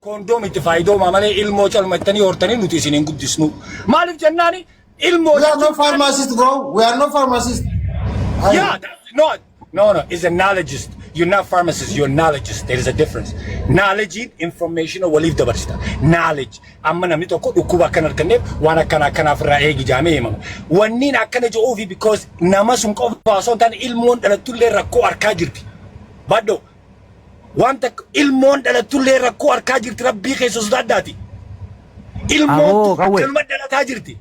Koondoom itti faayidoomaa malee ilmoo calmattanii hortanii nuti isin hin guddisnu. Maaliif jennaani ilmoo We are not pharmacists, bro. We are not pharmacists. Aye. Yeah, no, no, no. It's a knowledgeist. You're not pharmacist. You're knowledgeist. There is a difference. Knowledge information waliif dabarsita. Knowledge. Amma namni tokko dhukkuba akkana arganneef waan akkana akkanaaf irraa eegi jaamee himama. Wanniin akkana jedhuufi because nama sun qofa osoo hin taane ilmoon dhalattullee rakkoo arkaa jirti. Baddo wanta ilmoon dhalattullee rakkoo arkaa jirti, rabbii keessa sodaaddaati. Ilmoon Aboo, qawwee. akkanuma dhalataa jirti.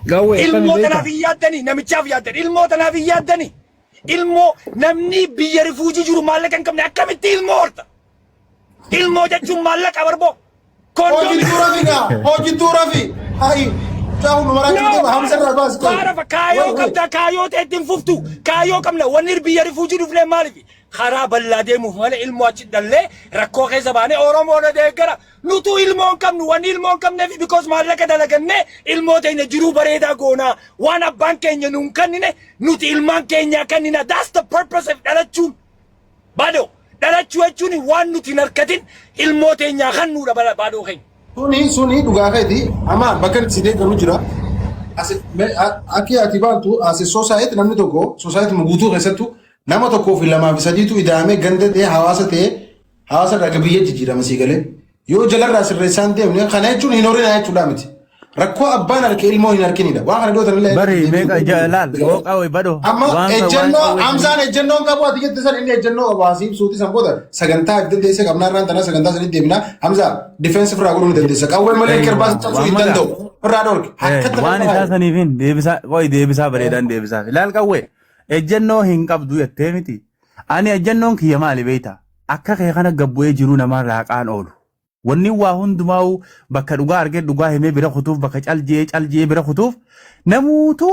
Gawwee akkami Ilmoo beektaa? tanaaf hin yaaddanii, namichaaf yaaddan, ilmoo tanaaf hin yaaddanii. Ilmoo namni biyya refugee jiru maallaqa hin qabne akkamitti ilmoo horta? Ilmoo jechuun maallaqa barboo. Hojii rafi gaa. Hojii rafi. Hayi. Caahu nu maraa jirtu Hamza irraa baas. Baarafa kaayoo qabda, kaayoo ta'e ittiin fuftu, kaayoo qabna. Wanni biyya refugee dhufnee maaliif? Karaa bal'aa deemuuf malee ilmoo achi dhallee rakkoo keessa baanee Oromoon deeggara. Nutu ilmoo hin qabnu. Wanni ilmoo hin qabneef because maallaqa dalagannee ilmoo teenya jiruu bareedaa goonaa. Waan abbaan keenya nuun kennine nuti ilmaan keenyaa kennina. That's the purpose of dhalachuun. Baadoo dhalachuu jechuun waan nuti hin harkatin ilmoo teenyaa kennuudha, baadoo keenya. Suni dhugaa keeti. Amma bakka itti si deeggaru jira. Akki ati baantu as society namni tokko society guutuu keessattuu nama tokkoo fi lamaa fi sadiitu ida'amee ganda ta'ee, hawaasa ta'ee, hawaasa irraa biyya jijjiirama sii galee. Yoo jalarraa sirreessaan deemne, kana jechuun hin horinaa jechuudha miti. Rakkoo abbaan harke ilmoo hin harkinidha. Waan kana dhiyootan illee. Bari meeqa laal oo qawwee badho. Amma ejjennoo Hamzaan ejjennoo qabu ati jette san, inni ejjennoo qabu asii ibsuuti. San booda sagantaa if dandeesse qabnaa, irraan tanaa sagantaa sanitti deemnaa. Hamzaa defense irraa godhuu ni dandeessa. Qawwee malee kirbaas cabsuu hin danda'u. Irraa dhorki. Waan isaa saniifin deebisaa, qoy, deebisaa bareedaan deebisaa. Laal qawwee, ejjennoo hin qabdu jettee miti. Ani ejjennoon kiyya maali beektaa? Akka kee kana gabbu'ee jiruu namaa laaqaan oolu. Wanni waa hundumaa'u bakka dhugaa argee dhugaa himee bira kutuuf, bakka caljee caljee bira kutuuf, namuutu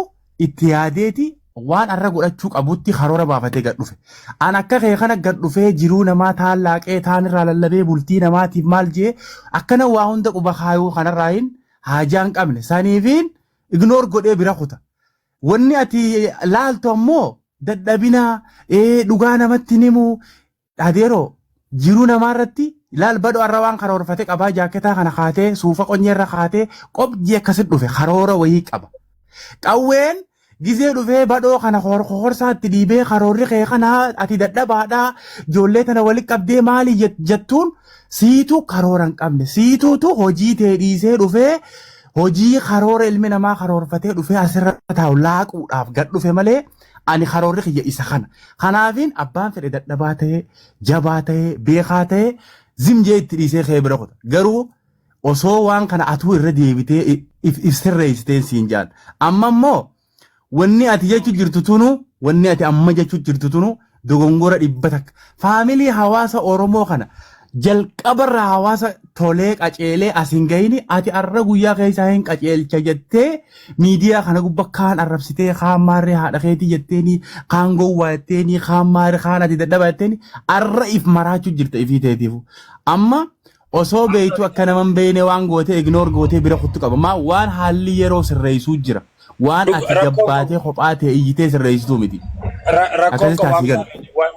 itti yaadeeti waan arra godhachuu qabutti karoora baafatee gad dhufe. An akka kee kana gad dhufee jiruu namaa taan laaqee, taan irraa lallabee, bultii namaatiif maal jee akkana waa hunda quba kaayuu kanarraa hin haajaa hin qabne saniifiin ignore godhee bira kuta. Wanni ati laaltu ammoo dadhabina dhugaa namatti himu adeeroo jiruu namaa irratti ilaal. Badho arra waan karoorfate qabaa, jaaketaa kana kaatee, suufa qonyeerra kaatee, qobjii akkasit dhufe, karoora wayii qaba. Qawween gizee dhufee badhoo kana horsaatti dhiibee, karoorri kee kana ati dadhabaadhaa, ijoollee tana walitti qabdee maali jettuun, siitu karoora hin qabne, siituutu hojii tee dhiisee dhufee hojii karoora ilmi namaa karoorfatee dhufee asirra taa'u laaquudhaaf gad dhufe malee, ani karoorri kiyya isa kana. Kanaafin abbaan fedhe dadhabaa ta'ee, jabaa ta'ee, beekaa ta'ee, zimjee itti dhiisee kee bira kuta. Garuu osoo waan kana atuu irra deebitee if sirreessiteen siin jaan. Amma immoo wanni ati jechu jirtu tunu, wanni ati amma jechu jirtu tunu dogongora 100. Family hawaasa Oromoo kana jalqabarraa hawaasa tolee qaceelee as hin gahini, ati arra guyyaa keessaa hin qaceelcha jettee miidiyaa kana gubba kaan arrabsitee, kaan maarree haadha keetii jetteeni, kaan gowwaa jetteeni, kaan maarree, kaan ati dadhaba jetteeni, arra if maraachuu jirta ifii teetiifu. Amma osoo beektu akka nama hin beekne waan gootee ignore gootee bira kuttu qaba. Maa waan haalli yeroo sirreessuu jira. Waan ati gabbaatee kophaa ta'e iyyitee sirreessituu miti. Rakkoo Akkasitti qabu. asii galu.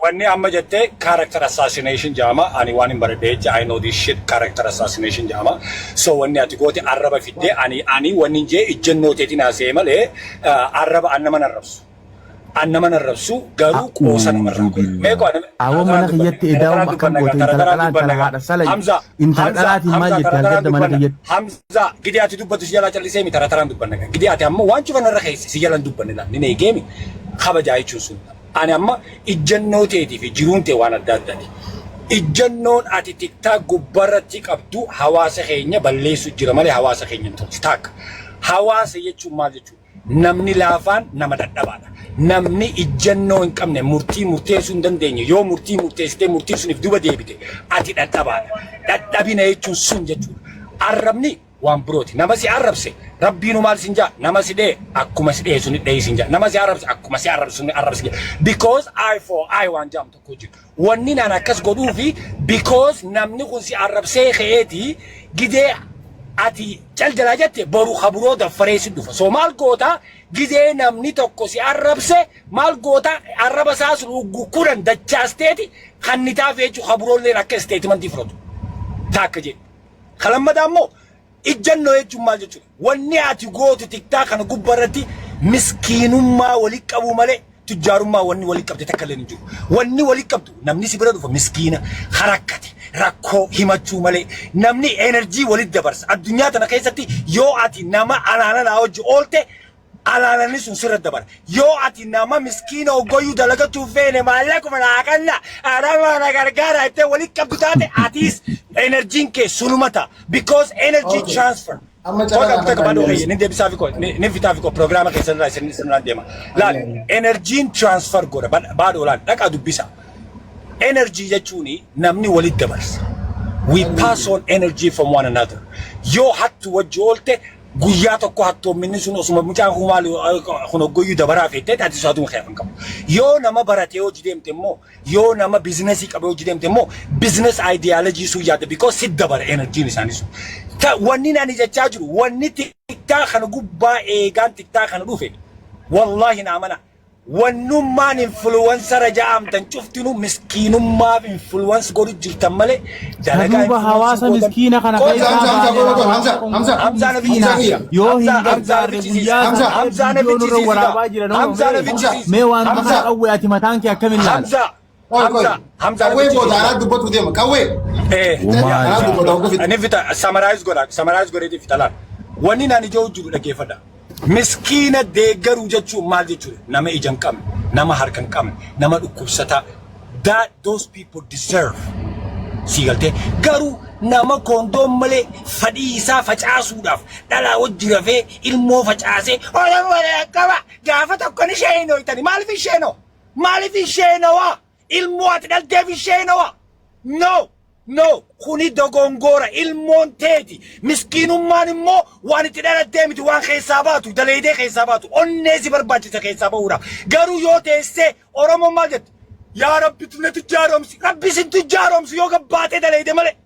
Wanni amma jettee character assassination jedhama. Ani waan hin baradhe jecha, I know this shit, character assassination jedhama. So wanni ati goote arraba fiddee, ani wanni hin jee ijjennoo teetiin haasa'e malee arraba an nama arrabsu. An nama arrabsu, garuu qoosa namarraa godhe. Meeqoo ani Awwa, mana kiyyatti edaa'uun akkam goote? Intala dhalaa, intala haadha sala, Hamza, intala dhalaatiin maal jette halgadda mana kiyyatti? Hamza, gidee ati dubbatu si jalaa callisee mi tara taraan dubbanna. Gidee ati amma waan cufan irra keessa si jalan dubbanne laal ni eegeemi kabajaa jechuun sun. Ani amma ijjannoo teetii fi jiruun tee waan adda addaati. Ijjannoon ati TikTok gubbarratti qabdu hawaasa keenya balleessu jira malee hawaasa keenya hin tolchu. Taakka. Hawaasa jechuun maal jechuudha? Namni laafaan nama dadhabaadha. Namni ijjannoo hin qabne, murtii murteessuu hin dandeenye, yoo murtii murteessitee murtii suniif duba deebite, ati dadhabaadha. Dadhabina jechuun sun jechuudha. Arrabni waan birooti. Nama si arrabse rabbiinu maal sin jaa? Nama si dhee akkuma si dhee suni dhee sin jaa. Nama si arrabse akkuma si arrabse suni arrabse jaa. Because eye for eye waan jaam tokko jiru. Wanni naan akkas godhuufi because namni kun si arrabsee ka'eeti gidee ati cal jalaa jette, boru kaburoo daffaree si dhufa. So maal goota? Gidee namni tokko si arrabse maal goota? Arraba isaa sun uggukkuudhaan dachaasteeti kan ni taaf jechuun kaburoolleen akka statementii fudhatu. Taakka jedhe. Kalammadaa immoo ijjannoo jechuun maal jechuudha? Wanni ati gootu TikTok kana gubbaa irratti miskiinummaa walitti qabuu malee tujjaarummaa wanni walitti qabde takka illee hin jiru. Wanni walitti qabdu namni si bira dhufa miskiina harakkate rakkoo himachuu malee namni energy walitti dabarsa. Addunyaa tana keessatti yoo ati nama alaanalaa hojii oolte, alaalanni sun sirra dabara. Yoo ati nama miskiina oggoyyuu dalagachuu feene, maallaquma naa kanna, arama na gargaara jettee walitti qabdu taate, atis energyn kee sunuma ta'a. Because energy transfer. Amma Qoqa carraa qabda kana qabaadhu. kan Ni deebisaa fi ni fitaa fi proogiraama keessan irraa isin isin deema. Laal, energyn transfer godha baadhoo, laal, dhaqaa dubbisa. Energy jechuun namni walitti dabarsa. We pass on energy from one another. Yoo hattu wajji oolte, guyyaa tokko hattoomminni sun osuma mucaan kun maal kun hoggoyyuu dabaraa feettee ati isaatu hin qabu. Yoo nama baratee hojii deemte immoo, yoo nama businessii qabee hojii deemte immoo, business ideology sun yaadda, because sit dabara energyn isaanii sun. Wanni ani jechaa jiru, wanni TikTok kana gubbaa eegaan TikTok kana dhufe, wallahi na amana. Wannummaan influencer ja'amtan cuftinuu miskiinummaaf influence godhu jirtan malee dalagaa Duuba hawaasa miskiina kana Qofa keessaa Hamza, Hamza, baanee Hamza, hawaasa Hamza, Hamza na miskiina fichisiisa. yoo hin Hamza, Hamza na gargaarre fichisiisa. guyyaa Hamza, sana Hamza na viidiyoo nurra fichisiisa. waraabaa jiran. Hamza na fichisiisa. Mee waan Hamza. kana qawwee ati mataan kee akkamiin laala? Hamza, Qoy, qoy. Hamza, Hamza na Qawwee booda fichisiisa. anaa dubbatu deema. Qawwee. Anaa dubbata hoggu fixa. Inni fixa, summarize godha, summarize godheeti fixa. Laal. Wanni naan ijoo jiru dhaggeeffadha. Miskiina deeggaruu jechuun maal jechuudha? Nama ija hin qabne, nama harka hin qabne, nama dhukkubsataa. That those people deserve. Sii galtee? Garuu nama kondoom malee fadhii isaa facaasuudhaaf dhalaa wajji rafee ilmoo facaasee Oromoo qaba gaafa tokko ni sheenooytani. Maaliif hin sheenoo? Maaliif hin sheenowaa? Ilmoo ati dhalteef hin sheenowaa? No! No, kuni dogongora. Ilmoon teeti. Miskiinummaan immoo waan itti dhalattee miti, waan keessaa baatu, daleedee keessaa baatu, onnee si barbaachisa keessaa bahuudhaaf. Garuu yoo teessee, Oromoon maal jetti? Yaa Rabbi, tun tujjaaromsi. Rabbi isin tujjaaromsi yoo gabbaatee daleede malee.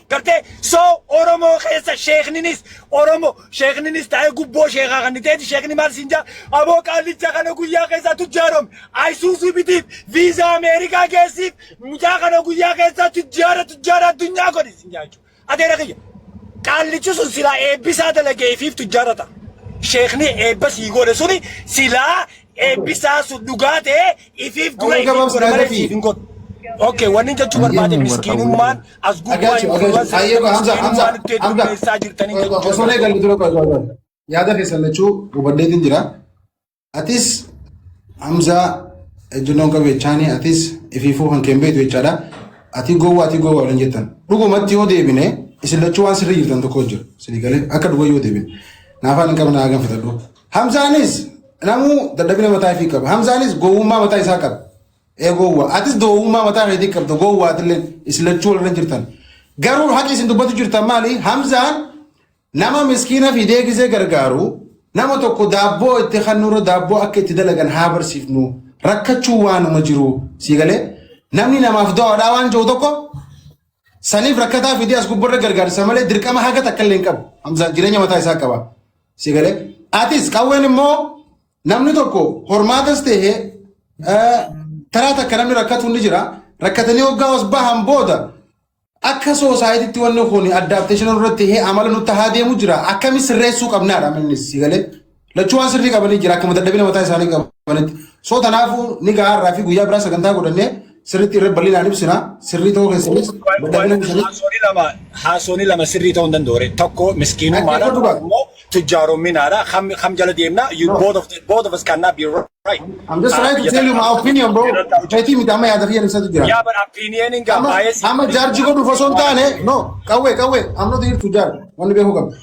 Gartee so Oromoo keessa sheekninis Oromoo sheekninis ta'ee gubboo sheekaa kan ta'eeti, sheekni maal siin jaa? Aboo, qaallicha kana guyyaa keessaa tujjaaromne, Ayisuusuu bitiif, viizaa Ameerikaa geessiif, mucaa kana guyyaa keessaa tujjaara tujjaara addunyaa godhi siin jaa jechuudha. Adeera kiyya, qaallichi sun silaa eebbisaa dalageefiif tujjaara ta'a. Sheekni eebba sii godhe suni silaa eebbisaa sun dhugaa ta'ee ifiif dura Qawwee ifiif gabaabsi godha malee gaafii. siif hin godhu. Okay, wanni jechuu barbaade, miskiinummaan as gubbaa Agaachu, agaachu. Ayyee, Hamza, Hamza, miskiinummaan itti Hamza. heddumeessaa jirtanii Osoo eegalle dura, qoy, qoy, qoy. Yaada keessan lachuu hubadheetiin jira. Atis Hamzaa ejjennoon qabu jechaani, atis ifiifuu kan keen beektu jechaadha. Ati gowwaa, ati gowwaa waliin jettan. Dhugumatti yoo deebine, isin lachuu waan sirrii jirtan tokko jira. Isin galee akka dhuga yoo deebine. Naafaan hin qabne hagan fitadhu. Hamzaanis namuu dadhabina mataa ifii qaba. Hamzaanis gowwummaa mataa isaa qaba. Ee gowwaa. Atis gowwummaa mataa keetii qabda. Gowwaa atillee isin lachuu walirra jirtan. Garuu haqi isin dubbatu jirtan maali? Hamzaan nama miskiina fidee gisee gargaaru, nama tokko daabboo itti kannurra daabboo akka itti dalagan haa barsiifnu, rakkachuu waanuma jiru, sii galee, namni namaaf da'aadhaa waan jiru tokko saniif rakkataa fidee as gubbarra gargaarsa malee dirqama haga takka illee hin qabu. Hamzaan jireenya mataa isaa qaba, sii galee. Atis qawween immoo namni tokko hormaatas ta'e, taraa takka namni rakkatu ni jira. Rakkatanii hoggaa os bahan booda akka societytti wanni kun adaptation irratti ta'ee amala nutti haa deemu jira. Akkami sirreessuu qabnaadha amalnis, si galee. Lachuu waan sirrii qabanii jira akkuma dadhabina mataa isaanii qabanitti. So kanaafuu ni gahaarraa fi guyyaa biraa sagantaa godhannee sirriitti irra bal'inaan ibsina. Sirrii ta'uu keessanis, dadhabina keessanis. Haasonni lama sirrii ta'uu hin danda'u. Tokko miskiinummaadha. Dhaggeeffadhu Tokko immoo tujjaaromminaadha. Kam jala deemna? You No. both of us cannot be right. I'm just trying to tell you my opinion, bro. Feetii miti, amma yaada kiyyan ibsatu jira. Yaa, but opinion hin Amma baay'ee amma judge godhuuf osoo hin taane, no, qawwee, qawwee, I'm not here to judge. Wanni beekuu qabna.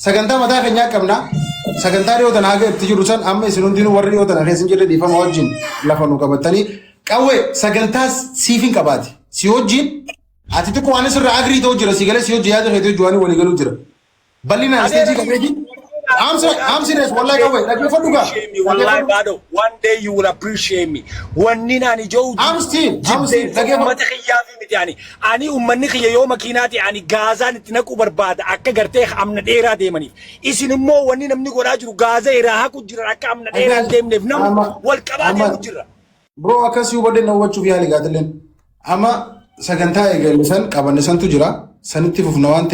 Sagantaa mataa keenyaa qabna. Sagantaa dhiyoo tana haga itti jiru san amma isin hundinuu warri dhiyoo tana keessa hin jirre dhiifama wajjin lafa nu qabatanii, qawwee, sagantaa siif hin qabaati. Si wajjin ati xiqqoo waan sirra agree ta'u jira, si galee, si wajjin yaada keetii wajjin waan walii galuu jira. Bal'inaan stage qabeetii. I'm serious, wallahi, qawwee dhaggeeffadhu gaa. Wallahi baado, one day you will appreciate me. Wanni ani jiru I'm still dhaggeeffadhu. Uummata kiyyaa fi miti ani. Ani uummanni kiyya yoo makiinaati, ani gaazaan itti naquu barbaada akka gartee amna dheeraa deemaniif. Isin immoo wanni namni godhaa jiru gaaza irraa haqu jira akka amna dheeraa hin deemneef namni wal qabaa deemu jira. Bro, akkasii hubadhe, na hubachuuf yaali gaatilleen. Amma sagantaa eegalle san qabanne santu jira. Sanitti fufna waan ta'eef.